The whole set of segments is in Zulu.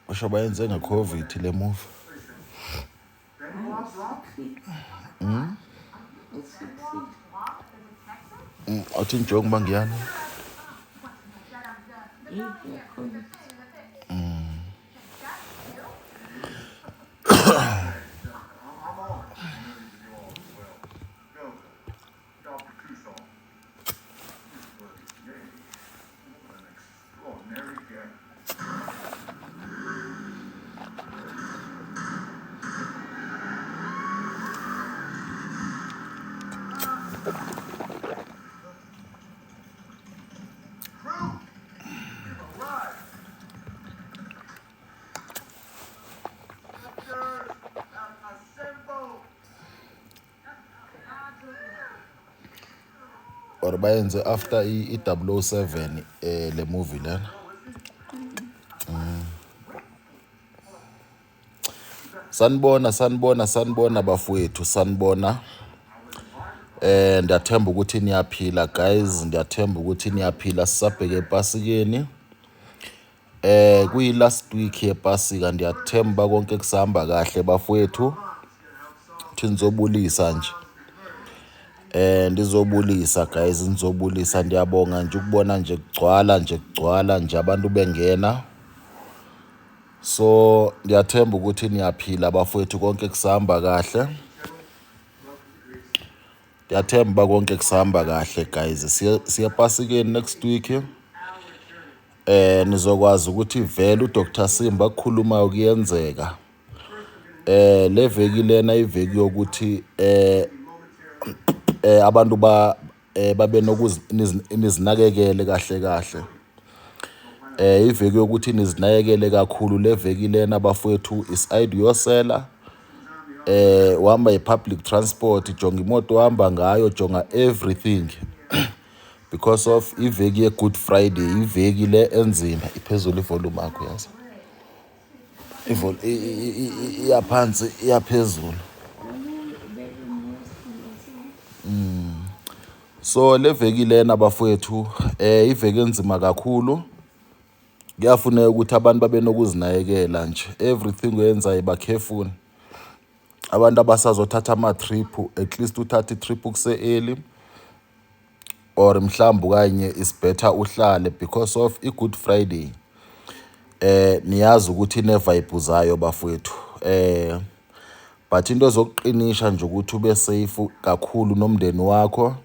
Usho bayenze nge-Covid le movie. Athi ngijonge uba ngiyani. Or bayenze after i-007 le movie lena. Sanibona, sanibona, sanibona bafowethu, sanibona. Ndiyathemba ukuthi niyaphila guys, ndiyathemba ukuthi niyaphila sisabheke ePasikeni. Kuyi last week yePasika, ndiyathemba konke kusahamba kahle bafowethu. Thi nizobulisa nje. Ndizobulisa guys, nizobulisa, ndiyabonga nje ukubona nje kugcwala nje kugcwala nje abantu bengena. So ndiyathemba ukuthi niyaphila bafowethu, konke kusahamba kahle. Ndiyathemba konke kusahamba kahle guys. Siye ePasikeni next week. Nizokwazi ukuthi vele uDr Simba akukhulumayo kuyenzeka. Le veki lena iveki yokuthi abantu ba babe nizinakekele kahle kahle. Iveki yokuthi nizinakekele kakhulu le veki lena bafowethu, is either uyosela uhamba i-public transport, jonga imoto ohamba ngayo, jonga everything because of iveki ye-Good Friday, iveki le enzima. Iphezulu ivolume yakho, yazi iyaphansi iyaphezulu. So le veki lena bafowethu iveki enzima kakhulu. Kuyafuneka ukuthi abantu babe nokuzinakekela nje, everything oyenzayo ba careful. Abantu abasazothatha ama-trip, at least uthathe i-trip kuse-early or mhlawumbe okanye is better uhlale because of i-Good Friday. Niyazi ukuthi ine-vibe zayo bafowethu. But into ezokuqinisha nje ukuthi ube safe kakhulu nomndeni wakho,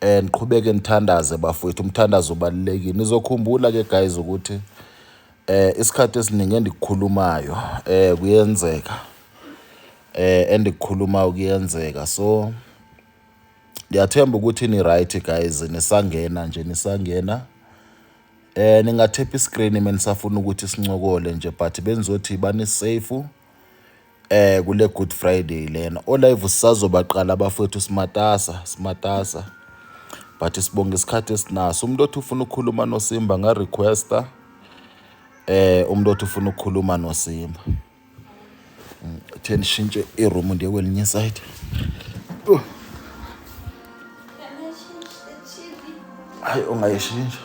niqhubeke nithandaze bafowethu, umthandazo ubalulekile. Nizokhumbula ke guys ukuthi isikhathi esiningi endikukhulumayo kuyenzeka. Endikukhulumayo kuyenzeka. So ndiyathemba ukuthi ni right guys, nisangena nje, nisangena. Ningathepha iscreen menisafuna ukuthi sincokole nje, but benzothi bani safe kule Good Friday lena. O live sisazobaqala abafowethu, simatasa, simatasa. But sibonga isikhathi esinaso. Umuntu othi ufuna ukukhuluma noSimba nga requesta umuntu othi ufuna ukukhuluma noSimba. Theni shintshe iroom ndiye kwelinye side. Hayi ungayishintsha.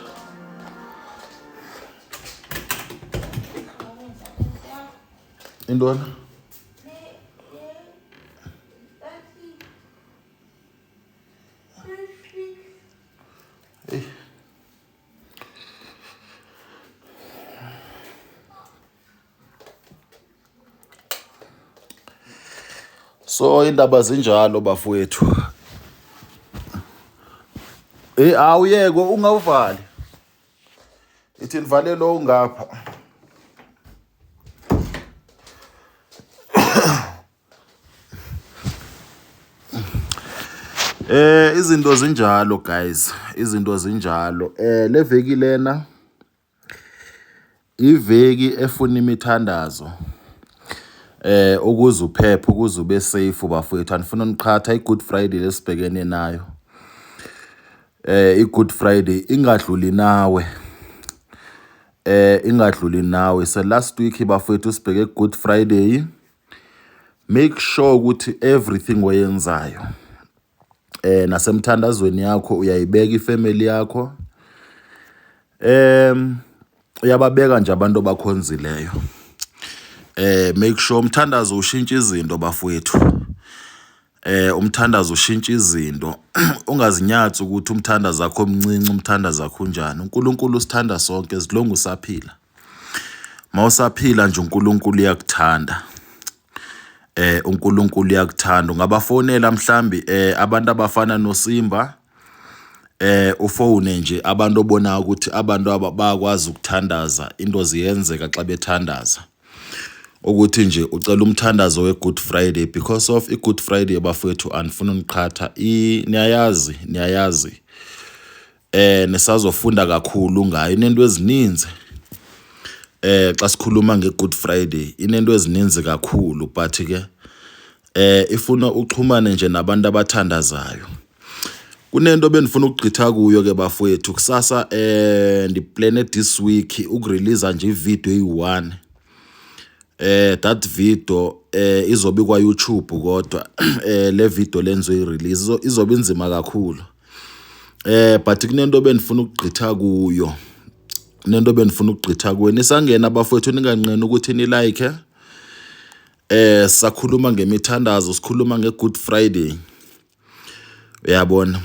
Intoni? Hey. So indaba zinjalo bafowethu. Awuyeke ungawuvali. Ithi nivale lo ungapha. Izinto zinjalo guys, izinto zinjalo. Le veki lena iveki efuna imithandazo. Ukuze uphephe, ukuze ube safe bafowethu. Anifuna uniqhatha iGood Friday lesibhekene nayo. iGood Friday ingadluli nawe. Ingadluli nawe. So last week bafowethu sibheke Good Friday. Make sure ukuthi everything oyenzayo nasemthandazweni yakho uyayibeka ifamily yakho. Uyababeka nje abantu abakhonzileyo. Make sure umthandazo ushintsha izinto bafowethu. Umthandazo ushintsha izinto. Ungazinyathi ukuthi umthandazo wakho omncinci, umthandazo wakho unjani. UNkulunkulu usithanda sonke as long usaphila. Mawusaphila nje uNkulunkulu uyakuthanda. UNkulunkulu uyakuthanda. Ungabafonela mhlambi abantu abafana noSimba, ufone nje abantu obonayo ukuthi abantu aba bayakwazi ukuthandaza, into ziyenzeka xa bethandaza. Ukuthi nje ucela umthandazo we-Good Friday because of i-Good Friday bafowethu, andifuni uniqhatha, niyayazi, niyayazi. Nisazofunda kakhulu ngayo, inento ezininzi. Xa sikhuluma nge-Good Friday inento ezininzi kakhulu, but ke ifuna uxhumane nje nabantu abathandazayo. Kunento bendifuna ukugqitha kuyo ke bafowethu kusasa, ndiplane this week ukurelease nje ivideo eyi-1. That video izobe kwa YouTube, kodwa le video lenziwe i-release izobe inzima kakhulu. But kunento bendifuna ukugqitha kuyo. Kunento bendifuna ukugqitha kuyo. Nisangena bafowethu, ninganqeni ukuthi ni like. Sakhuluma ngemithandazo, sikhuluma nge-Good Friday. Uyabona?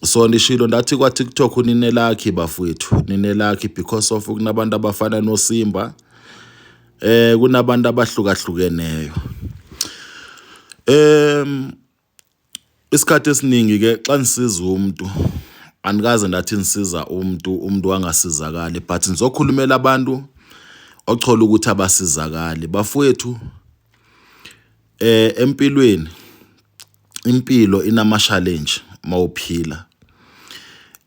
So ndishilo ndathi kwa TikTok ninelakhi bafowethu, ninelakhi because of kunabantu abafana noSimba. Kunabantu abahlukahlukeneyo. Isikhathi esiningi ke xa nisiza umuntu, andikaze ndathi nisiza umuntu, umuntu angasizakali, but nizokhulumela abantu ochola ukuthi abasizakali. Bafowethu, empilweni impilo inama challenge mawuphila.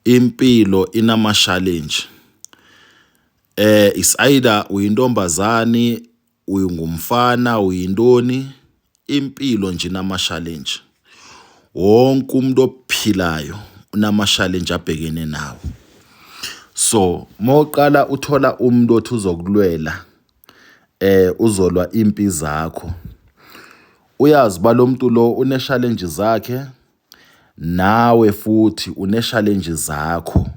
Impilo inama challenge. Is either uyintombazane, uyingumfana, uyintoni, impilo nje inama challenge. Wonke umuntu ophilayo unama challenge abhekene nawo. So mawuqala uthola umuntu othi uzokulwela, uzolwa impi zakho, uyazi ba lo muntu lo une challenge zakhe, nawe futhi une challenge zakho.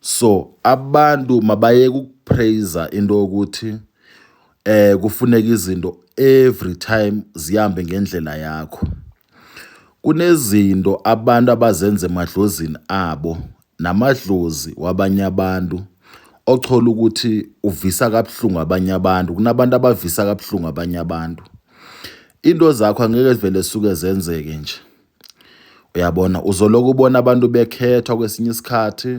So abantu mabayeke ukupraise into yokuthi kufuneka izinto every time zihambe ngendlela yakho. Kunezinto abantu abazenza emadlozini abo namadlozi wabanye abantu, ochola ukuthi uvisa kabuhlungu abanye abantu. Kunabantu abavisa kabuhlungu abanye abantu. Into zakho angeke vele suke zenzeke nje. Uyabona, uzoloku ubona abantu bekhethwa kwesinye isikhathi,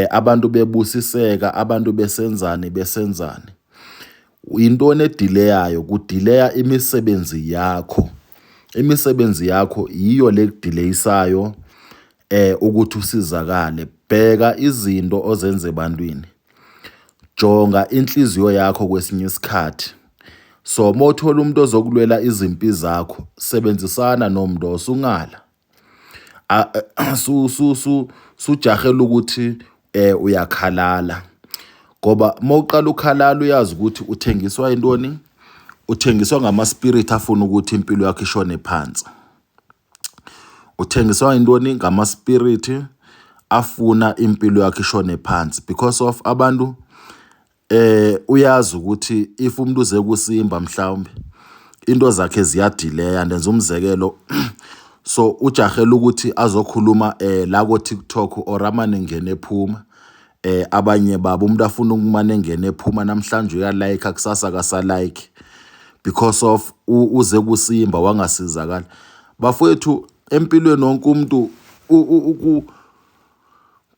abantu bebusiseka, abantu besenzani besenzani. Intoni edileyayo? Kudileya imisebenzi yakho. Imisebenzi yakho yiyo le kudileyisayo ukuthi usizakale. Bheka izinto ozenza ebantwini, jonga inhliziyo yakho kwesinye isikhathi. So mawuthola umuntu ozokulwela izimpi zakho, sebenzisana nomuntu osungala su su su sujahela ukuthi uyakhalala, ngoba mawuqala ukhalala uyazi ukuthi uthengiswa intoni, uthengiswa ngama spirit afuna ukuthi impilo yakho ishone phansi. Uthengiswa intoni? Ngama spirit afuna impilo yakho ishone phansi, because of abantu uyazi ukuthi if umuntu uze kuSimba mhlawumbe into zakhe ziyadileya. Ndenza umzekelo. So ujahela ukuthi azokhuluma la ko TikTok or amane ngene ephuma. Abanye babo umuntu afuna ukumane engene ephuma, namhlanje uyalike, kusasa akasalike, because of uze kuSimba wangasizakala. Bafowethu, empilweni wonke umuntu,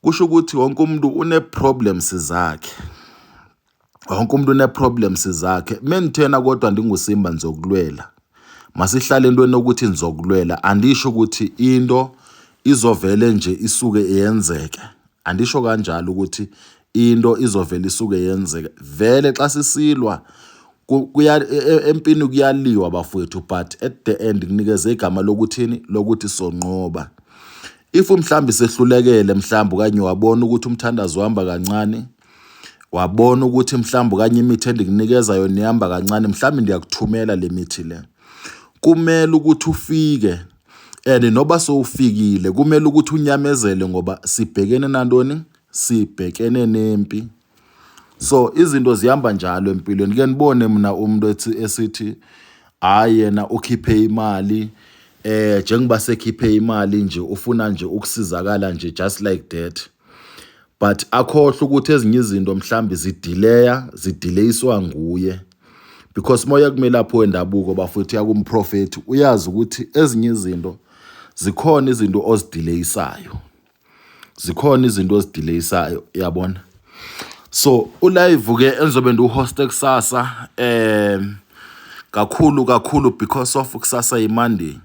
kusho ukuthi wonke umuntu une problems zakhe. Wonke umuntu une problems zakhe. Menithena kodwa ndinguSimba ndizokulwela. Masihlale entweni yokuthi ndizokulwela. Andisho ukuthi into izovele nje isuke yenzeke. Andisho kanjalo ukuthi into izovele isuke yenzeke. Vele xa sisilwa kuya empini, kuyaliwa bafowethu, but at the end kunikeze igama lokuthini, lokuthi sonqoba. If mhlambi sehlulekele mhlambi, okanye wabona ukuthi umthandazo uhamba kancane, wabona ukuthi mhlambi okanye imithi endikunikeza yona ihamba kancane, mhlambi ndiyakuthumela le mithi le, kumele ukuthi ufike, and noba sowufikile kumele ukuthi unyamezele, ngoba sibhekene nantoni? Sibhekene nempi. So izinto zihamba njalo empilweni. Ke nibone mina umuntu ethi esithi hayi yena ukhiphe imali njengoba sekhiphe imali nje ufuna nje ukusizakala nje just like that. But akhohlwe ukuthi ezinye izinto mhlambi zidileya zidileyiswa nguye because moya kumelaphi wendabuko bafowethu yakumprofethi uyazi ukuthi ezinye izinto zikhona izinto ozidileyisayo, zikhona izinto ozidileyisayo yabona. So ulive ke engizobe ndiwuhoste kusasa kakhulu kakhulu because of kusasa yiMonday.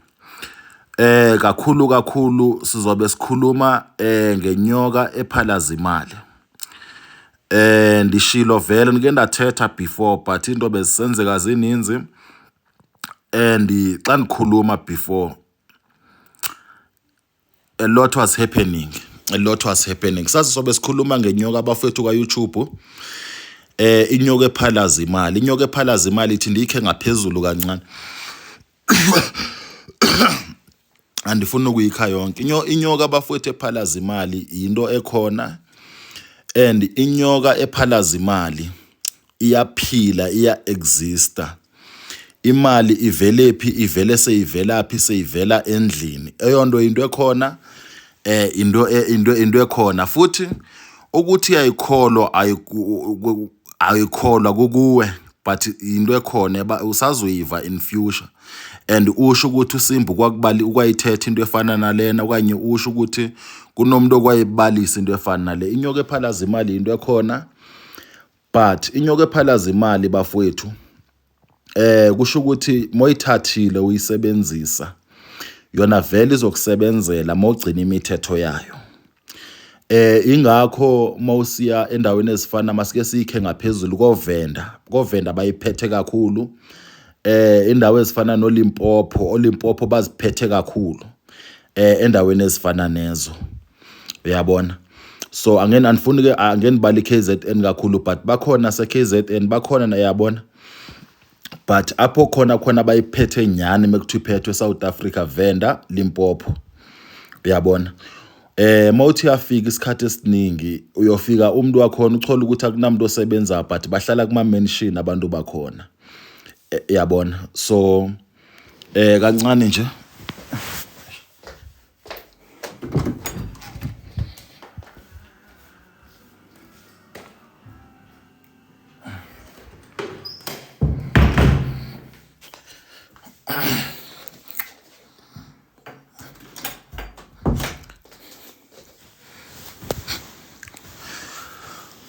Kakhulu kakhulu sizobe sikhuluma ngenyoka ephalaza imali. Ndishilo vele ndike ndathetha before but into bezisenzeka zininzi and xa ndikhuluma before a lot was happening, a lot was happening. Kusasa sobe sikhuluma ngenyoka abafowethu ka-YouTube, inyoka ephalaza imali. Inyoka ephalaza imali ithi ndiyikhe ngaphezulu kancane, andifuni ukuyikha yonke. Inyoka abafowethu ephalaza imali yinto ekhona, and inyoka ephalaza imali iyaphila, iya-exista. Imali ivelephi? Ivele seyivelaphi? Seyivela endlini. Eyonto into ekhona, into ekhona futhi ukuthi ayikholwa ayikholwa kukuwe, but into ekhona usazoyiva in future. And usho ukuthi uSimba kwakubali ukwayithetha into efana nalena, okanye usho ukuthi kunomuntu okwayibalisa into efana nale. Inyoka ephalaza imali into ekhona, but inyoka ephalaza imali bafowethu kusho ukuthi moyithathile uyisebenzisa yona vele izokusebenzela mawugcina imithetho yayo. Ingakho mawusiya endaweni ezifana masike siyikhe ngaphezulu koVenda, koVenda bayiphethe kakhulu. Indawo ezifana noLimpopo, oLimpopo baziphethe kakhulu endaweni ezifana nezo. Uyabona? So angeni andifuni ke angeni bali KZN kakhulu, but bakhona se KZN bakhona na, yabona. But apho khona khona bayiphethe nyani mekuthiwa iphethwe South Africa, Venda, Limpopo. Uyabona? Mawuthi uyafika isikhathi esiningi uyofika umuntu wakhona uthola ukuthi akunamuntu osebenza, but bahlala kuma mansion abantu bakhona. Yabona? So kancane nje.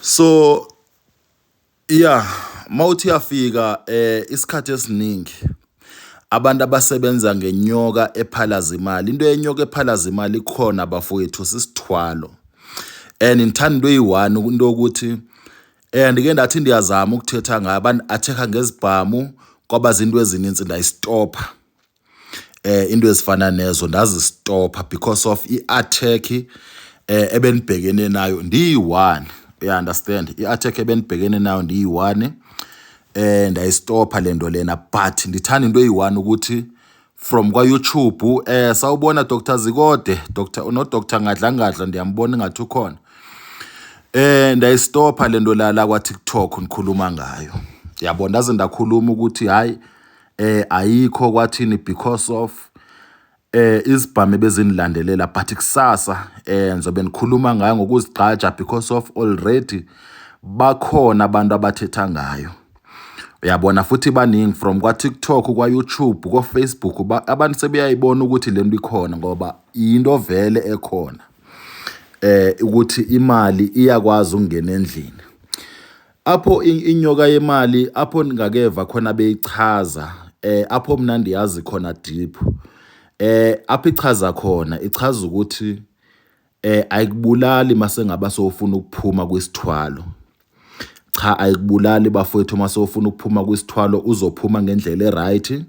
So yeah, mawuthi uyafika isikhathi esiningi abantu abasebenza ngenyoka ephalaza imali, into yenyoka ephalaza imali ikhona bafowethu, sisithwalo. And ngithanda into eyi-one, into yokuthi ndike ndathi ndiyazama ukuthetha ngayo, abantu athekha ngezibhamu kwaba zinto ezininzi ndayistopha. Into ezifana nezo ndazistopha because of i-attack ebenibhekene nayo ndiyi-one. You understand? I-attack ebenibhekene nayo ndiyi-one, ndayistopha le nto lena. But ndithanda into eyi-one ukuthi from kwa-YouTube, sawubona Dr Zikode, Dr no Dr Ngadlangadla, ndiyambona ingathi ukhona. Ndayistopha le nto la kwa-TikTok nikhuluma ngayo. Yabo, ndaze ndakhuluma ukuthi hayi ayikho kwathini because of izibhamu ebezinilandelela, but kusasa ngizobe nikhuluma ngayo ngokuzigqaja because of already bakhona abantu abathetha ngayo. Uyabona, futhi baningi from kwa TikTok, kwa YouTube, kwa Facebook, abantu sebeyayibona ukuthi lento ikhona ngoba into vele ekhona. Ukuthi imali iyakwazi ukungena endlini. Apho inyoka yemali apho ningakeva khona beyichaza, apho mina ndiyazi khona deep. Apho ichaza khona, ichaza ukuthi ayikubulali masengaba sowufuna ukuphuma kwisithwalo. Cha, ayikubulali bafowethu masewufuna ukuphuma kwisithwalo, uzophuma ngendlela e-right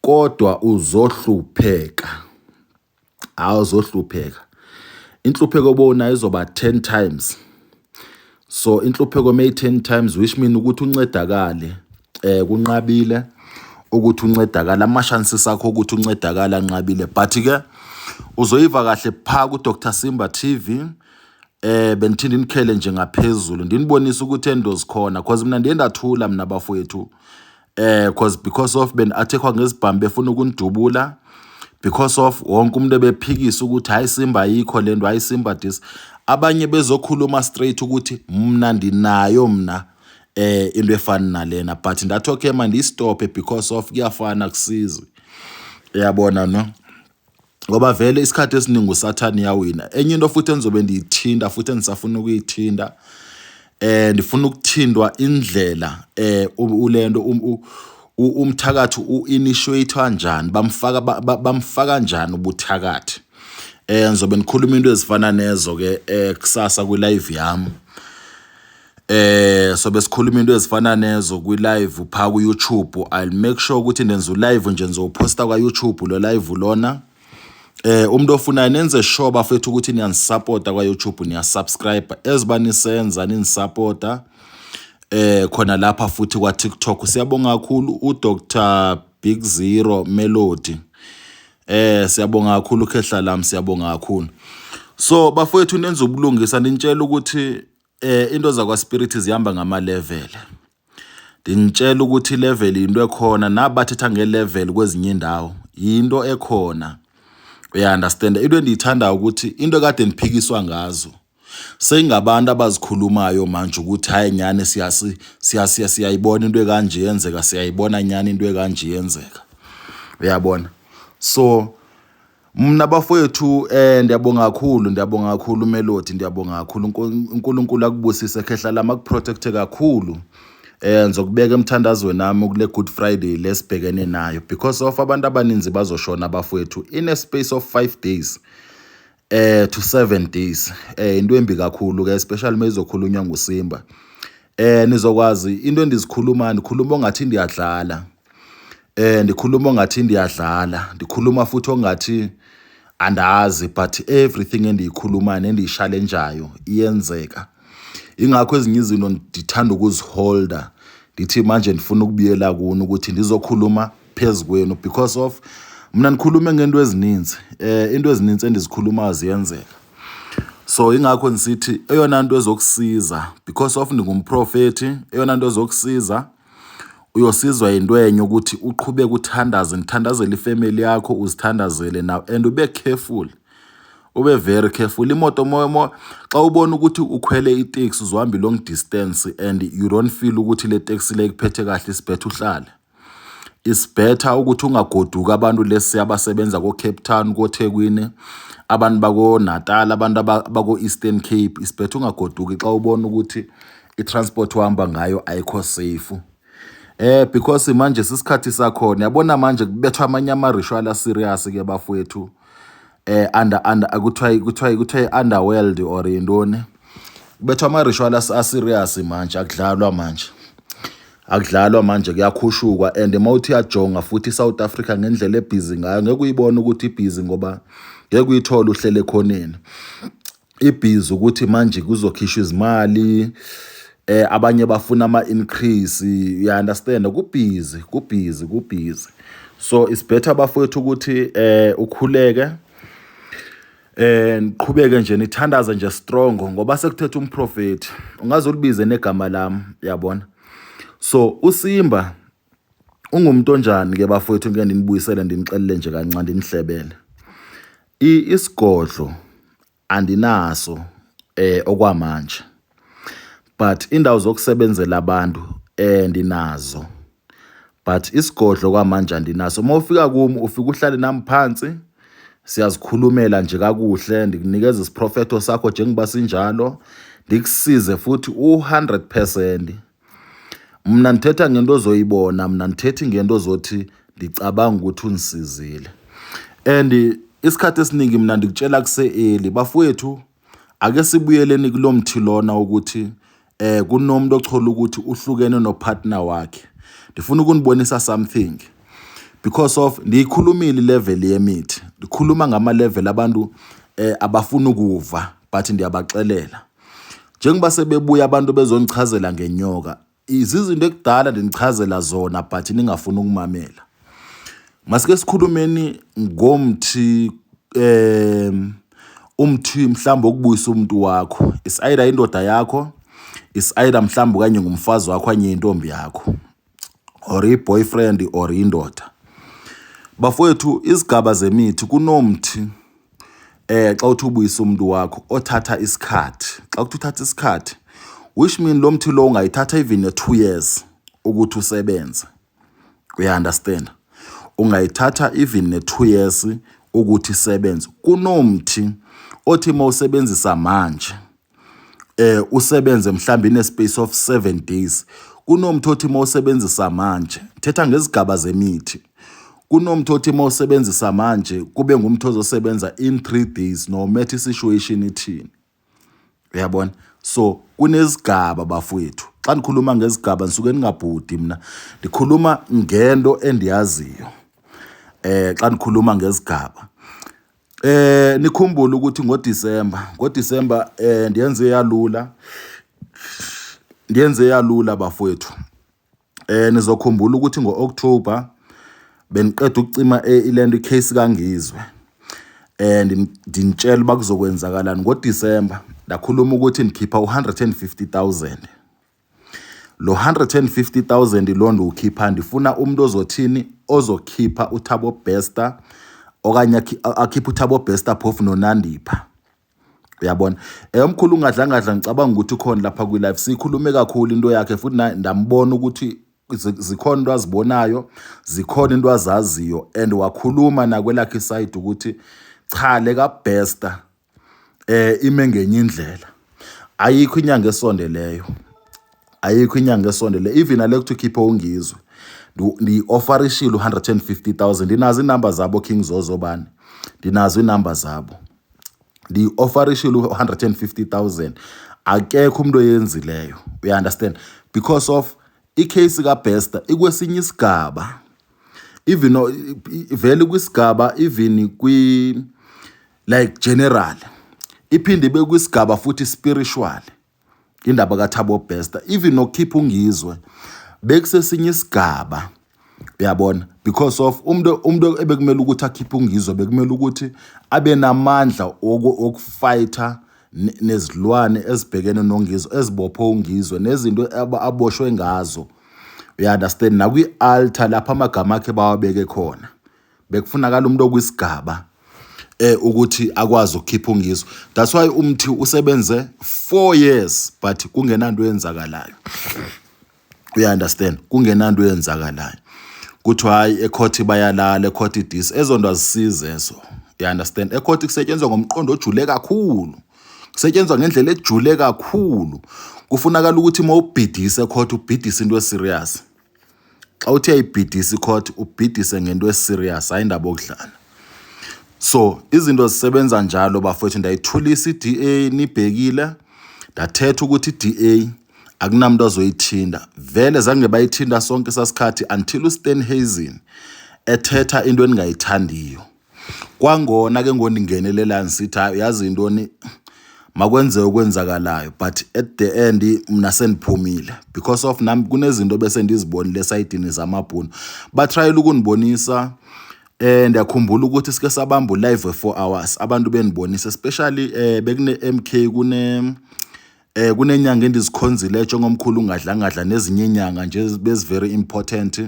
kodwa uzohlupheka. Awuzohlupheka. Inhlupheko obonayo izoba 10 times. So inhlupheko may 10 times, which mean ukuthi uncedakale kunqabile ukuthi uncedakale, ama chances akho ukuthi uncedakale anqabile. But ke uzoyiva kahle pha ku Dr Simba TV. Bendithi ndinikhele nje ngaphezulu ndinibonise ukuthi ento zikhona cause mna ndiye ndathula mna bafowethu cause because of bendiathekwa ngezibhamu befuna ukundidubula because of wonke umuntu ebephikisa ukuthi hayi Simba ayikho le nto, hayi Simba this. Abanye bezokhuluma straight ukuthi mna ndinayo mna into efana nalena, but ndathi okay mandiyistophe because of kuyafana kusizi, uyabona no, ngoba vele isikhathi esiningi usathane uyawina. Enye into futhi engizobe ndiyithinta futhi endisafuna ukuyithinta, ndifuna ukuthintwa indlela ulento umthakathi u-initiate njani, bamfaka bamfaka njani ubuthakathi. Ngizobe nikhuluma into ezifana nezo ke kusasa kwi-live yami. Sobe sikhuluma into ezifana nezo kwi-live pha ku-YouTube. I'll make sure ukuthi ndenza u-live nje, ngizowuphosta kwa-YouTube lo live lona. Umuntu ofunayo nenze sure bafethu ukuthi niyanisupporta kwa-YouTube, niyasubscribe eziba nisenza ninisupporta khona lapha futhi kwa TikTok. Siyabonga kakhulu uDr Big Zero Melody. Siyabonga kakhulu khehla lami, siyabonga kakhulu. So bafowethu nenza ubulungisa, nintshela ukuthi into zakwa spirit zihamba ngama level. Ndinitshela ukuthi level into ekhona, nabathetha ngelevel kwezinye indawo into ekhona. Uya understand? Into endiyithandayo ukuthi into ekade niphikiswa ngazo seyingabantu abazikhulumayo manje ukuthi hayi nyani siyasi siyayibona into ekanje yenzeka, siyayibona nyani into ekanje yenzeka, uyabona. So mna bafowethu ndiyabonga kakhulu, ndiyabonga kakhulu Melody, ndiyabonga kakhulu. uNkulunkulu akubusise khehla lami, akuprotecte kakhulu. Ngizokubeka emthandazweni nami kule Good Friday lesibhekene nayo because of abantu abaninzi bazoshona bafowethu in a space of 5 days to 7 days. Into embi kakhulu ke, especially mayizokhulunywa nguSimba. Nizokwazi into endizikhuluma, ndikhuluma ongathi ndiyadlala. Ndikhuluma ongathi ndiyadlala, ndikhuluma futhi ongathi andazi, but everything endiyikhulumayo nendiyishalenjayo iyenzeka. Ingakho ezinye izinto ndithanda ukuziholda, ndithi manje ndifuna ukubuyela kuni ukuthi ndizokhuluma phezu kwenu because of mna ndikhulume ngento ezininzi, into ezininzi endizikhulumayo ziyenzeka. So ingakho ndisithi eyona nto ezokusiza because of ndingumprofethi, eyona nto ezokusiza uyosizwa yinto enye ukuthi uqhubeke uthandaze, ndithandazele ifamily yakho, uzithandazele nawe and ube careful, ube very careful. Imoto mo xa ubona ukuthi ukhwele iteksi uzohamba i-long distance and you don't feel ukuthi le taxi le ikuphethe kahle, it's better uhlale. It's better ukuthi ungagoduki. Abantu lesi abasebenza ko-Cape Town, koThekwini, abantu bako-Natal, abantu bako-Eastern Cape, it's better ungagoduki xa ubona ukuthi i-transport ohamba ngayo ayikho safe. Because manje sisikhathi sakhona, yabona manje kubethwa amanye ama-ritual a-serious ke bafowethu. Under kuthiwa underworld or yintoni, kubethwa ama-ritual a-serious manje, akudlalwa manje, akudlalwa manje, kuyakhushukwa. And mawuthi uyajonga futhi iSouth Africa ngendlela ebhizi ngayo, ngeke uyibone ukuthi ibhizi ngoba ngeke uyithole uhlele ekhoneni. Ibhizi ukuthi manje kuzokhishwa izimali, abanye bafuna ama-increase, you understand? Kubhizi, kubhizi, kubhizi. So it's better bafowethu ukuthi ukhuleke, niqhubeke nje nithandaze nje strong ngoba sekuthetha umprofeti, ungaze ulibize negama lami, yabona. So uSimba ungumuntu onjani ke bafowethu? Ngeke ndinibuyisele, ndinixelele nje kancane, ndinihlebele. Isigodlo andinaso okwamanje, but indawo zokusebenzela abantu ndinazo, but isigodlo kwamanje andinaso. Uma ufika kumi ufika uhlale nami phansi, siyazikhulumela nje kakuhle, ndikunikeza isiprofetho sakho njengoba sinjalo, ndikusize futhi u-100%. Mna ndithetha ngento ozoyibona, mna ndithethi ngento ozothi ndicabanga ukuthi undisizile. And isikhathi esiningi mina ndikutshela kuse-early bafowethu, ake sibuyeleni kulo mthi lona ukuthi kunomuntu ochola ukuthi uhlukene nopartner wakhe. Ndifuna ukunibonisa something because of ndiyikhulumile ilevel yemithi, ndikhuluma ngama level abantu abafuna ukuva, but ndiyabaxelela njengoba sebebuya abantu bezonichazela ngenyoka, izizinto ekudala ndinichazela zona but ningafuni ukumamela. Masike sikhulumeni ngomthi. Umthi mhlawumbe okubuyisa umuntu wakho, is either indoda yakho, is either mhlawumbe okanye ngumfazi wakho okanye intombi yakho or i-boyfriend or indoda. Bafowethu, izigaba zemithi, kunomthi xa uthi ubuyisa umuntu wakho othatha isikhathi. Xa kuthi uthatha isikhathi, which mean lo mthi lo ungayithatha even ne-2 years ukuthi usebenze. Uya-understand? Ungayithatha even ne-2 years ukuthi isebenze. Kunomthi othi mawusebenzisa manje usebenze mhlawumbe in a space of 7 days. Kunomthi othi mawusebenzisa manje, thetha ngezigaba zemithi, kunomthi othi mawusebenzisa manje kube ngumthi ozosebenza in 3 days, no matter situation ithini. Uyabona? So kunezigaba, bafowethu. Xa ndikhuluma ngezigaba ndisuke ndingabhudi mna, ndikhuluma ngento endiyaziyo. Xa ndikhuluma ngezigaba, nikhumbule ukuthi ngoDisemba ndiyenze yalula, ndiyenze yalula, bafowethu. Nizokhumbula ukuthi ngo-October bengiqeda ukucima ilento, icase kaNgizwe. Ndinitshela uba kuzokwenzakalani ngoDisemba. Ndakhuluma ukuthi ndikhipha u-150,000. Lo 150,000 lo ndiwukhipha, ndifuna umuntu ozothini, ozokhipha uThabo Bester okanye akhiphe uThabo Bester phofu noNandipha. Uyabona? Umkhulu ungadlangadla, ngicabanga ukuthi ukhona lapha kwi-live. Sikhulume kakhulu into yakhe futhi ndambona ukuthi zikhona into azibonayo, zikhona into azaziyo, and wakhuluma nakwelakhe iside ukuthi cha, le kaBester ime ngenye indlela. Ayikho inyanga esondeleyo, ayikho inyanga esondeleyo. Even nale kuthi ukhiphe uNgizwe, ndiyi-offerishile u-150,000. Ndinazo iinamba zabo, King Zozo bani, ndinazo iinamba zabo. Ndiyi-offerishile u-150,000, akekho umuntu oyenzileyo. Uya-understand? Because of icase kaBester ikwesinye isigaba, even vele kwisigaba, even kwi like general, iphinde ibe kwisigaba futhi spiritual. Indaba kaThabo Bester, even nokukhipha uNgizwe, bekusesinye isigaba. Uyabona? Because of umuntu ebekumele ukuthi akhiphe uNgizwe bekumele ukuthi abe namandla okufighter nezilwane ezibhekene noNgizwe, ezibophe uNgizwe, nezinto aboshwe ngazo. You understand? Nakwi-altar lapha amagama akhe bawabeke khona, bekufunakala umuntu okwisigaba ukuthi akwazi ukukhipha uNgizwe. That's why umthi usebenze 4 years but kungenanto eyenzakalayo. You understand? Kungenanto eyenzakalayo. Kuthiwa hayi, ecourt bayalala, ecourt this, ezonto azisize ezo. You understand? Ecourt kusetshenzwa ngomqondo ojule kakhulu, kusetshenzwa ngendlela ejule kakhulu. Kufunakala ukuthi uma ubhidise ecourt, ubhidise into eserious. Xa uthi uyayibhidisa icourt, ubhidise ngento eserious, hayi indaba okudlala. So izinto zisebenza njalo, bafowethu. Ndayithulisa i-DA nibhekile, ndathetha ukuthi i-DA akunamuntu azoyithinda. Vele zange bayithinda sonke sasikhathi until uSteenhuisen ethetha into endingayithandiyo. Kwangona ke ngondingenelela ngisithi hayi, uyazi intoni, makwenzeke okwenzakalayo, but at the end mna sendiphumile because of nami kunezinto bese ndizibonile esayidini zamabhunu batrayela ukunibonisa. Ndiyakhumbula ukuthi sike sabamba ulive we-4 hours, abantu benibonisa, especially bekune MK, kunenyanga endizikhonzile njengomkhulu ungadlangadla nezinye inyanga nje bezi very important.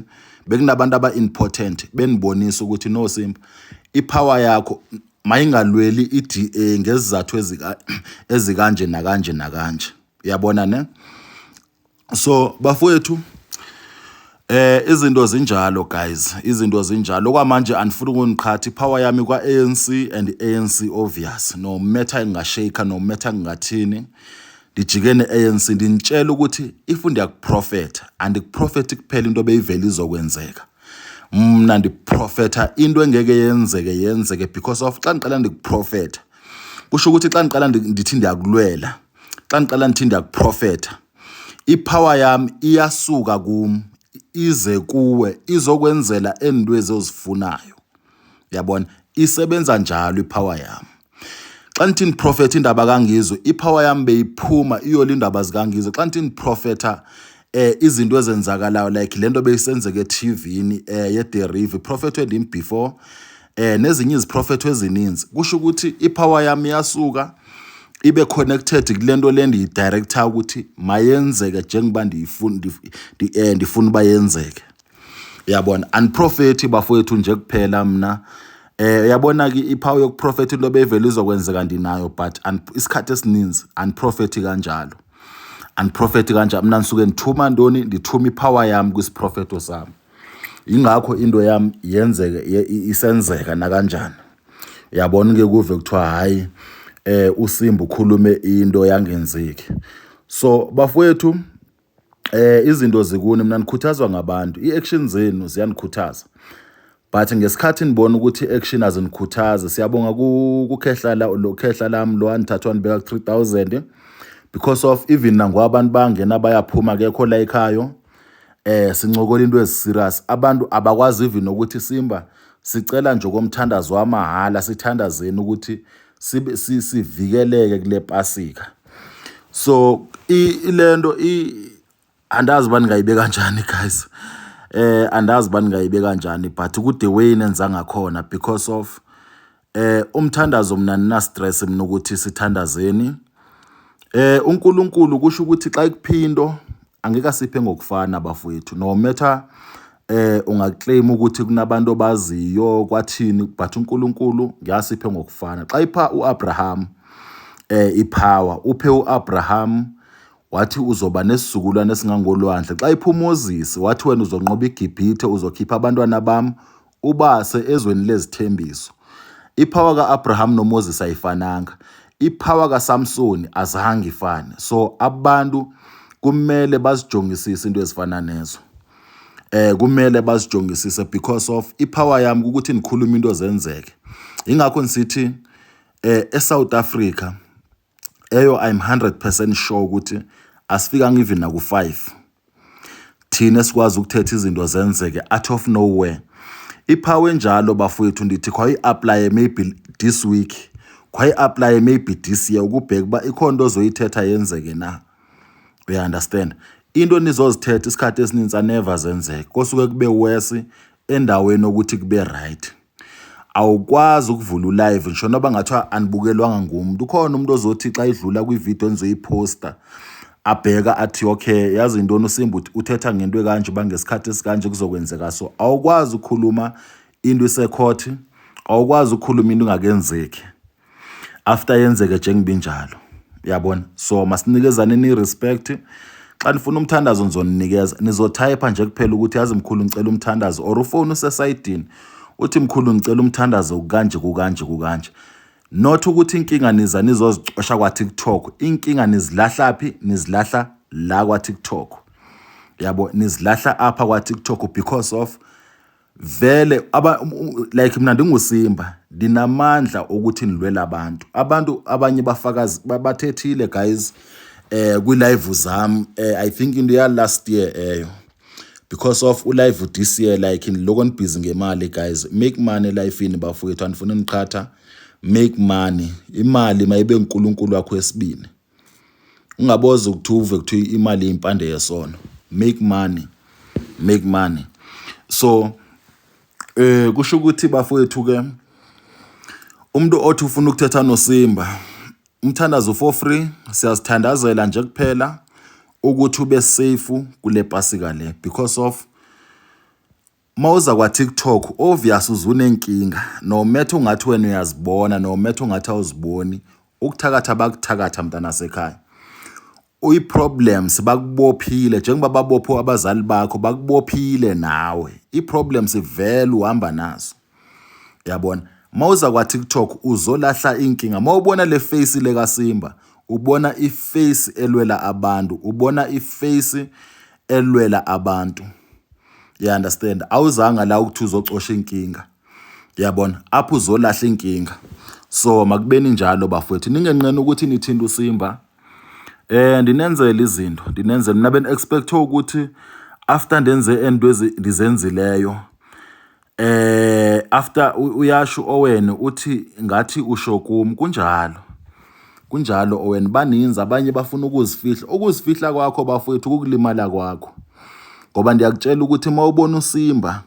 Bekunabantu aba important benibonisa ukuthi no, Simba, ipower yakho mayingalweli iDA ngezizathu ezikanje nakanje nakanje. Uyabona ne? So bafowethu, izinto zinjalo, guys, izinto zinjalo. Okwamanje andifuni ukuniqhatha, ipower yami kwa ANC and ANC obvious, no matter ngingashake, no matter ngingathini, ndijike ne-ANC. Ndinitshela ukuthi if ndiyakuprofetha, andikuprofethi kuphela into ebeyivele izokwenzeka. Mna ndiprofetha into engeke yenzeke yenzeke, because of xa ndiqala ndikuprofetha, kusho ukuthi xa ndiqala ndithi ndiyakulwela, xa ndiqala ndithi ndiyakuprofetha, ipower yami iyasuka kum ize kuwe izokwenzela endwezi ozifunayo. Uyabona? Isebenza njalo ipower yami. Xa ndithi ndiprofetha indaba kaNgizwe, ipower yami beyiphuma iyola indaba zikaNgizwe. Xa ndithi ndiprofetha izinto ezenzakalayo, like lento beyisenzeka eTV-ni ye-Deriv, iprofethwe ndim before. Nezinye iziprofetho ezininzi kusho ukuthi ipower yami iyasuka ibe connected kulento le ndiyidirector ukuthi mayenzeke njengoba ndiyifuna ndifuna uba yenzeke. Uyabona, andiprofethi bafowethu nje kuphela mna. Uyabona ke ipower yokuprofetha into beyivele izokwenzeka ndinayo, but isikhathi esininzi andiprofethi kanjalo. Andiprofethi kanjalo. Mna ndisuke ndithuma ntoni? Ndithuma ipower yami kwisiprofeto sami. Ingakho into yami yenzeke isenzeka nakanjani. Uyabona ke kuve kuthiwa hayi uSimba ukhulume into yangenzeki. So bafowethu, izinto zikuni, mina nikhuthazwa ngabantu, i-action zenu ziyanikhuthaza. But ngesikhathi nibona ukuthi i-action azinikhuthazi, siyabonga kukhehla la, lo khehla lami lo anithathwa nibeka ku 3000 because of even nangoba abantu bangena bayaphuma akekho la ekhaya. Sincokola into eziserious, abantu abakwazi even nokuthi Simba sicela nje komthandazo wamahala, sithandazeni ukuthi sibe sivikeleke kule pasika. So ilento andazi uba ningayibeka kanjani guys, andazi uba ningayibeka kanjani, but ku the way nenza ngakhona because of umthandazo mina nina stress mina ukuthi sithandazeni. UNkulunkulu kusho ukuthi xa ikuphinto angeke asiphe ngokufana bafowethu, no matter ungaclaim ukuthi kunabantu obaziyo kwathini, but uNkulunkulu ngiyasiphe ngokufana. Xa ipha uAbraham ipower, uphe uAbraham wathi uzoba nesizukulwane esingangolwandle. Xa ipha uMoses wathi wena uzonqoba iGibhithe, uzokhipha abantwana bami ubase ezweni lezithembiso. Ipower kaAbraham noMoses ayifananga, ipower kaSamson azange ifane. So abantu kumele bazijongisise into ezifana nezo, kumele bazijongisise because of ipower yami ukuthi nikhuluma into zenzeke. Ingakho nisithi eSouth Africa eyo I'm 100% sure ukuthi asifikanga even naku 5 thina esikwazi ukuthetha izinto zenzeke out of nowhere. Ipower enjalo bafowethu ndithi khwayi-apply maybe this week, khwayi-apply maybe this year, ukubheka uba ikhona into ozoyithetha yenzeke na. Uya understand, into nizozithetha isikhathi esininzi anever zenzeke, kosuke kube worse endaweni yokuthi kube right. Awukwazi ukuvula ulive ngisho noba ngathiwa anibukelwanga ngumuntu, ukhona umuntu ozothi xa idlula kwividiyo enizoyiposta abheka athi okay, yazi intoni, uSimba uthetha ngento ekanje uba ngesikhathi esikanje kuzokwenzeka. So awukwazi ukukhuluma into isekhoti, awukwazi ukukhuluma into ingakenzeki after yenzeke njengoba injalo, uyabona. So masinikezaneni i-respect. Xa nifuna umthandazo nizoninikeza, nizothayipha nje kuphela ukuthi yazi mkhulu ngicela umthandazo, or ufone usesayidini uthi mkhulu ngicela umthandazo kanje kukanje kukanje. Not ukuthi inkinga niza nizozicosha kwa-TikTok, inkinga nizilahla phi? Nizilahla la kwa-TikTok, yabo, nizilahla apha kwa-TikTok because of vele aba like mina ndinguSimba ndinamandla ukuthi ndilwele abantu. Abantu abanye bafakazi bathethile guys kwi-live zami, I think into ya last year eyo because of ulive this year, like niloko nibhizi ngemali guys. Make money elifini bafowethu, andifuni niqhatha, make money. Imali mayibe uNkulunkulu wakho wesibini, ungaboza ukuthi uve kuthiwa imali impande yesono. Make money, make money. So kusho ukuthi bafowethu ke umuntu othi ufuna ukuthetha noSimba, umthandazo for free, siyazithandazela nje kuphela ukuthi ube safe kule pasika le because of mawuza kwa TikTok obvious uzunenkinga, no matter ungathi wena uyazibona, no matter ungathi awuziboni, ukuthakatha bakuthakatha mntana sekhaya. I-problems bakubophile njengoba babophe abazali bakho, bakubophile nawe, i-problems vele uhamba nazo, yabona. Mawuza kwa TikTok uzolahla inkinga. Mawubona le face le kaSimba, ubona iface elwela abantu, ubona iface elwela abantu, you understand. Awuzanga la ukuthi uzocosha inkinga, yabona, apho uzolahla inkinga. So makubeni njalo bafowethu, ningenqeni ukuthi nithinta uSimba. Ndinenzele izinto, ndinenzele mina ben expect ukuthi after ndenze into ndizenzileyo, after uyasho Owen uthi ngathi usho kum, kunjalo kunjalo Owen. Baninzi abanye bafuna ukuzifihla, ukuzifihla kwakho bafowethu kukulimala kwakho, ngoba ndiyakutshela ukuthi mawubona uSimba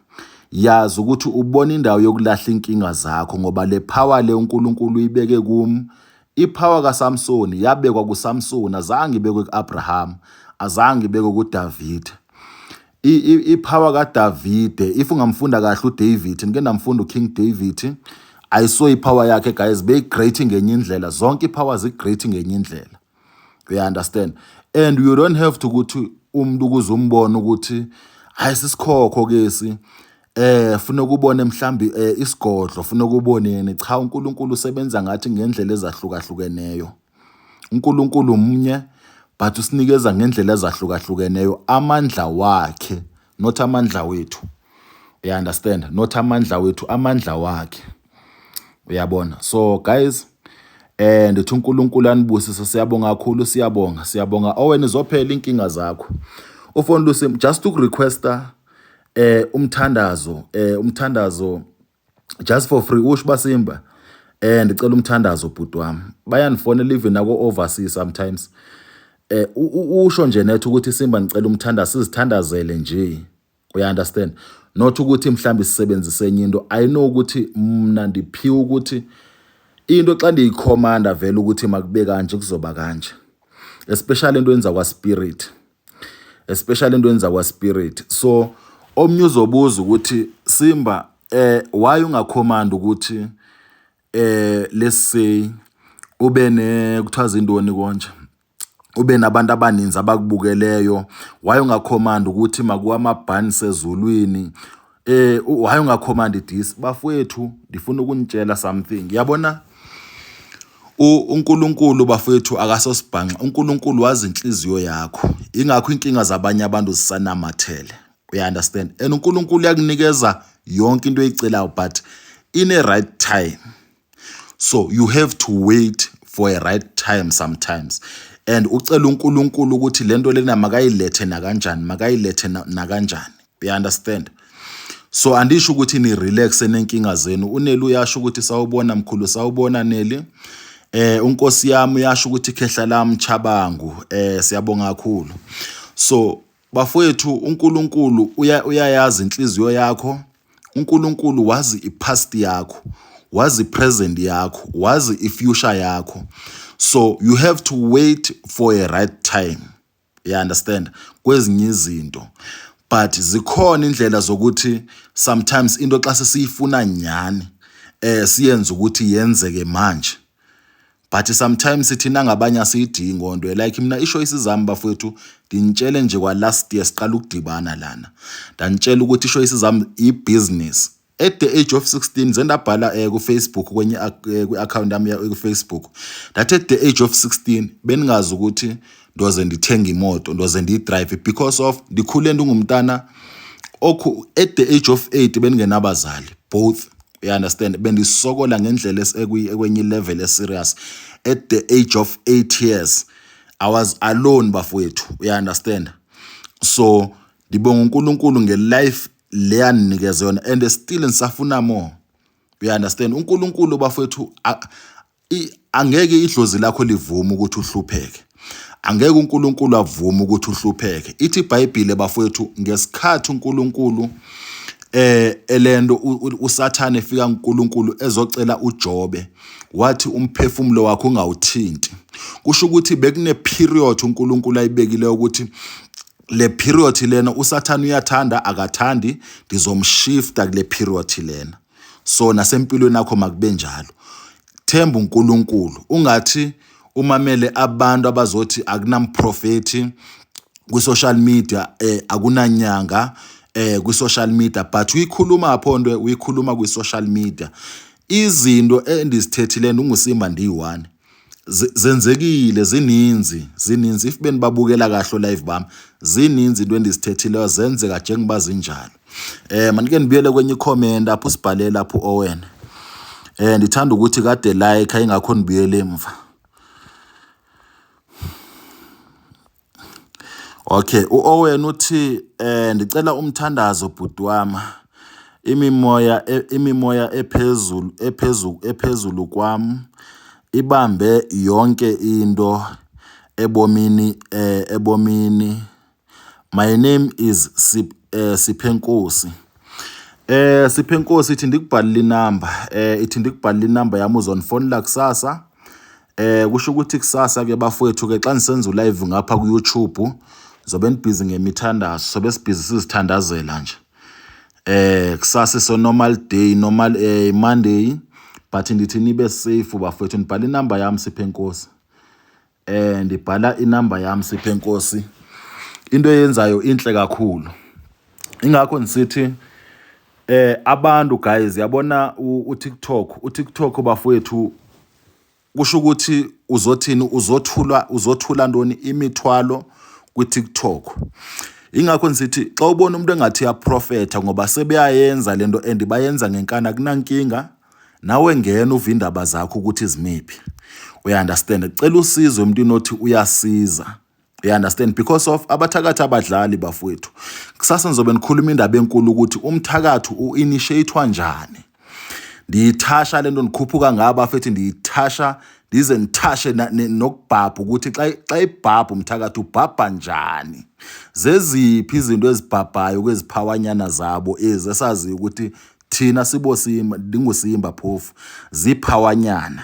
Yazi ukuthi ubona indawo yokulahla inkinga zakho ngoba le power le uNkulunkulu uyibeke kum. Ipower kaSamsoni yabekwa kuSamsoni, azange ibekwe kuAbraham, azange ibekwe kuDavide. Ipower kaDavide, if ungamfunda kahle uDavid, ngike namfunda uKing David, I saw ipower yakhe guys, beyi great ngenye indlela. Zonke ipower zi great ngenye indlela. You understand? And you don't have to ukuthi umuntu ukuze umbone ukuthi hayi sisikhokho kesi funa ukubone mhlambi isigodlo funa ukuboneni. Cha, uNkulunkulu usebenza ngathi ngendlela ezahlukahlukeneyo. uNkulunkulu munye but usinikeza ngendlela ezahlukahlukeneyo amandla wakhe, not amandla wethu. You understand? Not amandla wethu, amandla wakhe. Uyabona? So guys, ndithi uNkulunkulu anibusise, siyabonga kakhulu, siyabonga, siyabonga. Owen izophela inkinga zakho. Ufone Lucy just to requesta umthandazo, umthandazo just for free, usho basimba. Ndicela umthandazo bhuti wami. Bayanifonela even nako overseas sometimes. Usho nje nethu ukuthi Simba ngicela umthandazo, sizithandazele nje. You understand? Not ukuthi mhlambi sisebenzise enye into. I know ukuthi mna ndiphiwe ukuthi into xa ndiyikhomanda vele ukuthi makube kanje kuzoba kanje. Especially into enza kwa spirit. Especially into enza kwa spirit. So omnye uzobuza ukuthi Simba why ungakhomanda ukuthi let's say ube ne kuthiwa zintoni konje, ube nabantu abaninzi abakubukeleyo, why ungakhomanda ukuthi makuwa amabhani sezulwini, why ungakhomanda this? Bafowethu, ndifuna ukunitshela something. Yabona uNkulunkulu bafowethu akasosibhanxa. uNkulunkulu wazi inhliziyo yakho, ingakho inkinga zabanye abantu zisanamathele. You understand? And uNkulunkulu uyakunikeza yonke into oyicelayo but in a right time. So you have to wait for a right time sometimes. And ucela uNkulunkulu ukuthi lento lena makayilethe nakanjani, makayilethe nakanjani. You understand? So andisho ukuthi ni relax nenkinga zenu. uNeli uyasho ukuthi sawubona mkhulu, sawubona Neli. Unkosi yami uyasho ukuthi khehla lami Chabangu. Siyabonga kakhulu. So bafowethu, uNkulunkulu uyayazi inhliziyo yakho. uNkulunkulu wazi ipast yakho, wazi present yakho, wazi ifuture yakho. So you have to wait for a right time. You understand? Kwezinye izinto. But zikhona indlela zokuthi sometimes into xa sesiyifuna nyani siyenze ukuthi yenzeke manje. But sometimes thina ngabanye asiyidingi onto. Like mina isho isizami bafowethu, ndinitshele nje kwa last year siqala ukudibana lana. Ndanitshela ukuthi isho isizami ibusiness. At the age of 16 zendabhala ku Facebook kwenye kwi-account yami ku Facebook. That at the age of 16 beningazi ukuthi ndoze ndithenga imoto, ndoze ndiyidrive because of ndikhule ndingumntana okhu at the age of 8 beningenabazali both. You understand? Bendisokola ngendlela ekwenye level eserious. At the age of 8 years I was alone bafowethu. You understand? So ndibonga uNkulunkulu ngelife leyanikeza yona and still nisafuna more. You understand? uNkulunkulu bafowethu angeke idlozi lakho livume ukuthi uhlupheke. Angeke uNkulunkulu avume ukuthi uhlupheke. Ithi iBhayibhile bafowethu ngesikhathi uNkulunkulu elento uSathane efika kuNkulunkulu ezocela uJobe, wathi umphefumulo wakhe ungawuthinti. Kusho ukuthi bekune period uNkulunkulu ayibekile ukuthi le period lena uSathane uyathanda akathandi, ndizomshifta kule period lena. So nasempilweni yakho makube njalo. Themba uNkulunkulu, ungathi umamele abantu abazothi akunamprofeti kwi-social media, akunanyanga kwi-social media, but uyikhuluma apho nto uyikhuluma kwi-social media. Izinto endizithethile ndinguSimba ndiyi-one zenzekile, zininzi, zininzi. If benibabukela kahle live bami, zininzi into endizithethileyo zenzeka njengoba zinjalo. Manike ndibuyele kwenye i-comment apho usibhalele lapho Owen. Ndithanda ukuthi kade like ingakho ndibuyele emva. Okay, uOwen uthi ndicela umthandazo bhuti wami. Imimoya ephezulu ephezulu ephezulu kwam ibambe yonke into ebomini ebomini. My name is Siphenkosi. Siphenkosi, ithi ndikubhalile inamba, ithi ndikubhalile inamba yami, uzonifonela kusasa. Kusho ukuthi kusasa ke bafowethu ke xa nisenza ulive ngapha ku YouTube zobe nibhizi ngemithandazo, sobe sibhizi sizithandazela nje. Kusasa so normal day, normal Monday, but ndithi nibe safe bafowethu. Ndibhala inamba yami, Siphenkosi. Ndibhala inamba yami, Siphenkosi. Into eyenzayo inhle kakhulu. Ingakho ngisithi abantu guys, yabona uTikTok, uTikTok bafowethu, kusho ukuthi uzothini, uzothula, uzothula ntoni imithwalo kwiTikTok. Ingakho ngisithi xa ubona umuntu engathi uyaprofetha, ngoba sebeyayenza lento and bayenza ngenkani, akunankinga, nawe ngena uve indaba zakho ukuthi zimiphi. Uya-understand? Cela usizo emntwini othi uyasiza. You understand? Because of abathakathi abadlali bafowethu. Kusasa ngizobe nikhuluma indaba enkulu ukuthi umthakathi u-initiate-wa njani. Ndiyithasha lento, ndikhuphuka ngabo bafethu, ndiyithasha ndize ndithashe nokubhabha ukuthi xa ibhabha umthakathi ubhabha njani. Zeziphi izinto ezibhabhayo kweziphawanyana zabo ezi esaziyo ukuthi thina sibosimba, ndinguSimba phofu, ziphawanyana.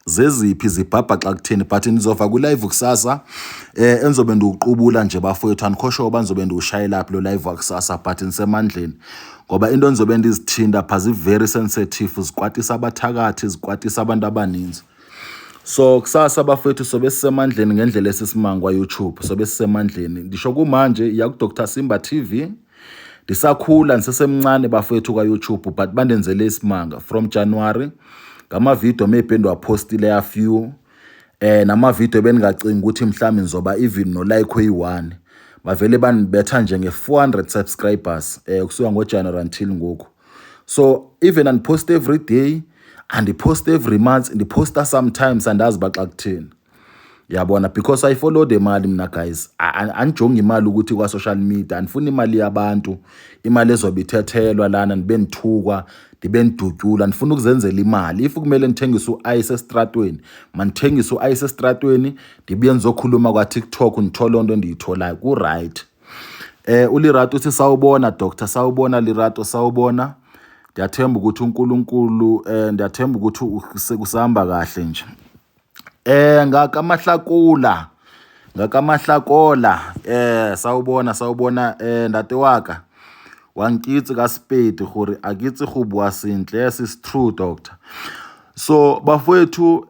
Zeziphi zibhabha xa kutheni? But nizova kwi-live kusasa enzobe ndiwuqubula nje bafowethu. Andikho sure uba ndizobe ndiwushayela phi lo live wakusasa, but ndisemandleni ngoba into endizobe ndizithinta pha zi-very sensitive, zikwatisa abathakathi, zikwatisa abantu abaninzi. So kusasa bafowethu sobe sisemandleni ngendlela esisimanga kwa-YouTube, sobe sisemandleni. Ndisho kumanje iya ku-Dr Simba TV. Ndisakhula ndisesemncane bafowethu kwa-YouTube, but bandenzele isimanga from January ngamavidiyo maybe endiwaphostile a few, namavidiyo ebendingacingi ukuthi mhlawumbe ngizoba even no like oyi-1, bavele bandibetha nje nge-400 subscribers kusuka ngoJanuary until ngoku. So even andipost every day, andipost every month, ndiposta sometimes, andazi uba xa kutheni, yabona, because I follow the mali mina guys. Andijongi imali ukuthi kwa-social media, andifuni imali yabantu, imali ezobe ithethelwa lana, ndibe ndithukwa, ndibe ndidutyulwa. Ndifuna ukuzenzela imali. If kumele ndithengise u-ice esitratweni, mandithengise u-ice esitratweni, ndibuye ndizokhuluma kwa-TikTok, ndithole loo nto endiyitholayo, ku-right. ULirato uthi sawubona doctor, sawubona Lirato, sawubona. Ndiyathemba ukuthi uNkulunkulu, ndiyathemba ukuthi kusahamba kahle nje. Ngakamahlakula, ngakamahlakola, sawubona, sawubona ntate waka. Wa nkitse ka Sepedi gore a ke itse go bua sentle. Yes, it's true, doctor. So bafowethu,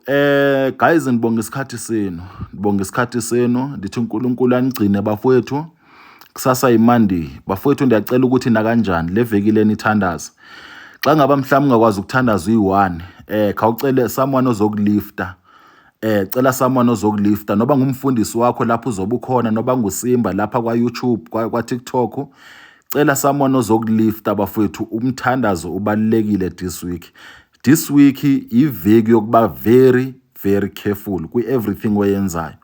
guys, ngibonga isikhathi senu, ngibonga isikhathi senu, ndithi uNkulunkulu anigcine bafowethu. Kusasa yiMonday bafowethu, ndiyacela ukuthi nakanjani le veki leni ithandaze. Xa ngaba mhlawumbe ungakwazi ukuthandaza uyi-one, khawucele someone ozokulifta, cela someone ozokulifta, noba ngumfundisi wakho lapho uzobe ukhona, noba nguSimba lapha kwa-YouTube, kwa-TikTok, cela someone ozokulifta bafowethu. Umthandazo ubalulekile this week. This week iveki yokuba very very careful kwi-everything oyenzayo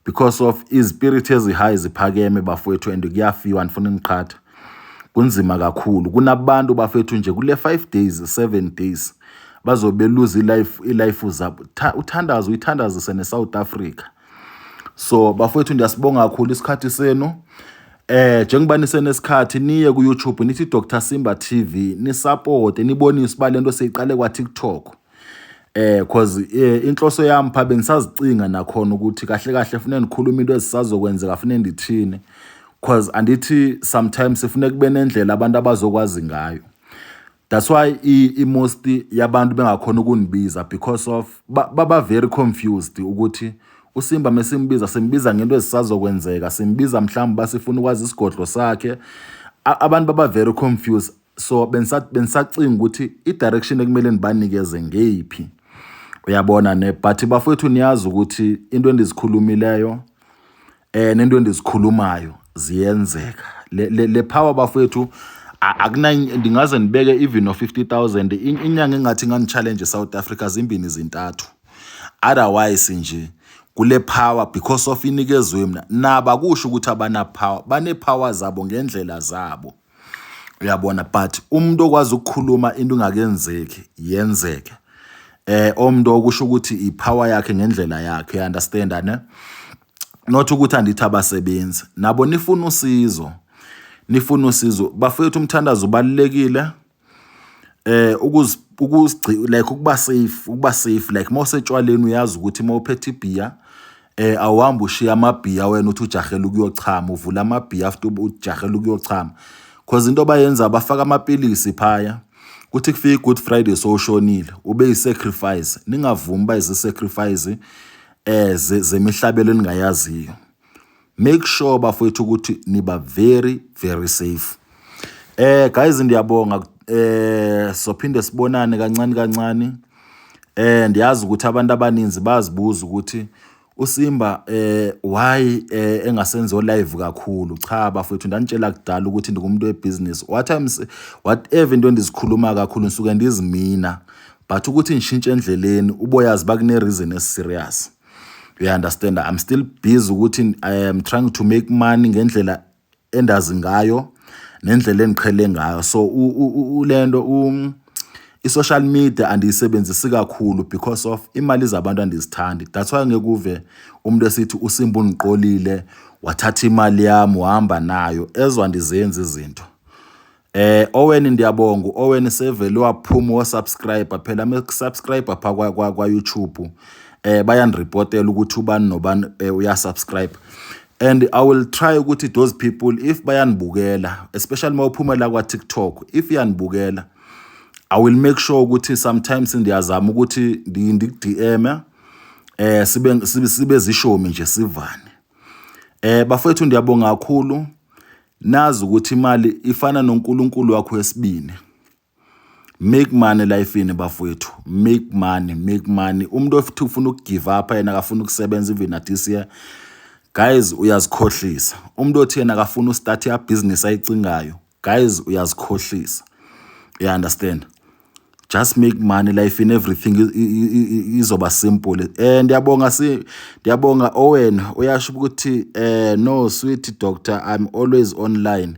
because of izipirit ezi-high ziphakeme bafowethu and kuyafiwa. Andifuna niqhatha, kunzima kakhulu. Kunabantu bafethu nje kule 5 days, 7 days bazobe beluza ilife, ilife zabo. Uthandazo uyithandazise neSouth Africa. So bafowethu, ndiyasibonga kakhulu isikhathi senu. Njengoba nisenesikhathi, niye ku YouTube, nithi Dr Simba TV, nisupport, nibonise uba lento seyiqale kwa TikTok. Cause inhloso yami pha bengisazicinga nakhona ukuthi kahle kahle fune nikhuluma into ezisazokwenzeka, fune ndithini, cause andithi sometimes sifune kube nendlela abantu abazokwazi ngayo. That's why i-most yabantu bengakhona ukunibiza because of baba very confused ukuthi uSimba mesimbiza, simbiza ngento ezisazokwenzeka, simbiza mhlawumbe basifuna ukwazi isigodlo sakhe. Abantu baba very confused, so bengisacinga ukuthi i-direction ekumele ndibanikeze ngeyiphi, uyabona ne? But bafowethu, niyazi ukuthi into endizikhulumileyo nento endizikhulumayo ziyenzeka. Le power bafowethu, akuna ndingaze ndibeke even no 50,000. Inyanga engathi ingani-challenge eSouth Africa zimbini, zintathu, otherwise nje kule power because of inikezwe mina. Naba kusho ukuthi abana power, bane power zabo ngendlela zabo, uyabona? But umuntu okwazi ukukhuluma into ingakenzeki yenzeke, omuntu okusho ukuthi ipower yakhe ngendlela yakhe, you understand ne? Not ukuthi andithi abasebenzi nabo, nifuna usizo. Nifuna usizo bafethu, umthandazo ubalulekile. Like ukuba safe, like mawusetshwaleni uyazi ukuthi mawuphethe ibhiya, awuhambi ushiya amabhiya wena uthi ujahela ukuyochama, uvula amabhiya after ujahela ukuyochama, cause into abayenza, bafaka amapilisi phaya, kuthi kufika i-Good Friday sowushonile, ube yi-sacrifice. Ningavumi uba izi-sacrifice zemihlabelo eningayaziyo. Make sure bafowethu ukuthi niba very very safe. Guys, ndiyabonga. Sophinde sibonane kancane kancane. Ndiyazi ukuthi abantu abaninzi bazibuza ukuthi uSimba why engasenzo live kakhulu. Cha bafowethu, ndanitshela kudala ukuthi ndingumuntu webusiness. What I'm whatever into endizikhuluma kakhulu ngisuke ndizimina, but ukuthi ngishintshe endleleni uboyazi bakune reason eserious, you understand? I'm still busy ukuthi I am trying to make money ngendlela endazi ngayo nendlela engiqhele ngayo. So lento i-social media andiyisebenzisi kakhulu because of imali zabantu andizithandi. That's why ngeke uve umuntu esithi uSimba ungiqolile, wathatha imali yami, wahamba nayo. Ezo andizenzi izinto. Owen, ndiyabonga. Owen sevele waphuma wasubscribe phela. Mekusubscribe pha kwa YouTube, bayanirepotela ukuthi ubani nobani uyasubscribe, and I will try ukuthi those people, if bayanibukela, especially mawuphumela kwa TikTok, if iyanibukela, I will make sure ukuthi sometimes ndiyazama ukuthi ndiku-DM, sibe zishomi nje, sivane. Bafethu, ndiyabonga kakhulu. Nazi ukuthi imali ifana noNkulunkulu wakho wesibini. Make money life-ini bafowethu, make money, make money. Umuntu ofuthi ufuna ukugive up yena, akafuna ukusebenza even na this year, guys, uyazikhohlisa. Umuntu othi yena akafuna ustart ya business ayicingayo, guys, uyazikhohlisa, you understand? Just make money life in everything izoba simple. Ndiyabonga, si ndiyabonga. Owen uyasho ukuthi "No sweet doctor, I'm always online."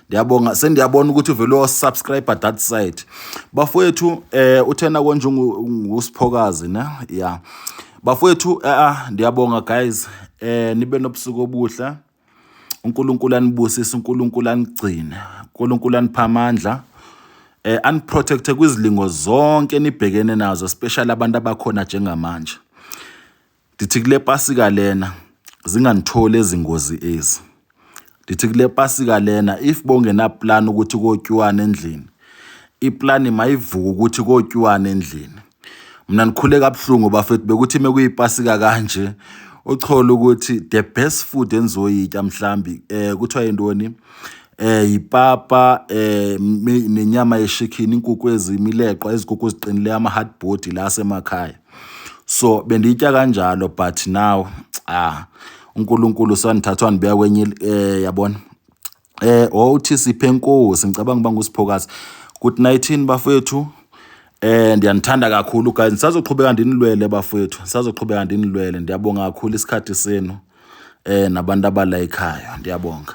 Ndiyabonga, sendiyabona ukuthi uvele wasubscribe that side bafowethu. Uthena konje ngusiphokazi ne. Yeah bafowethu, ndiyabonga guys. Nibe nobusuku obuhle. uNkulunkulu anibusise, uNkulunkulu anigcine, uNkulunkulu anipha amandla, aniprotecte kwizilingo zonke enibhekene nazo, especially abantu abakhona njengamanje. Ndithi kule Pasika lena zinganitholi ezingozi ezi. Ndithi kule Pasika lena, if bongena plan ukuthi kotyiwana endlini, iplani mayivuka ukuthi kotyiwana endlini. Mina nikhule kabuhlungu bafethu, bekuthi mekuyipasika kanje uchole ukuthi the best food enizoyitya mhlambi kuthiwa yintoni, ipapa nenyama yeshikhini, inkukhu ezimileqwa, izinkukhu eziqinileyo, ama-hard body la asemakhaya. So bendiyitya kanjalo, but now, ah, uNkulunkulu sandithatha wandibeka kwenye yabona. Wawuthi siphe enkosi, ngicabanga uba ngusiphokazi. Good night bafethu. Ndiyanithanda kakhulu guys. Ngisazoqhubeka ndinilwele bafethu, ngisazoqhubeka ndinilwele. Ndiyabonga kakhulu isikhathi senu nabantu abalayikhayo. Ndiyabonga.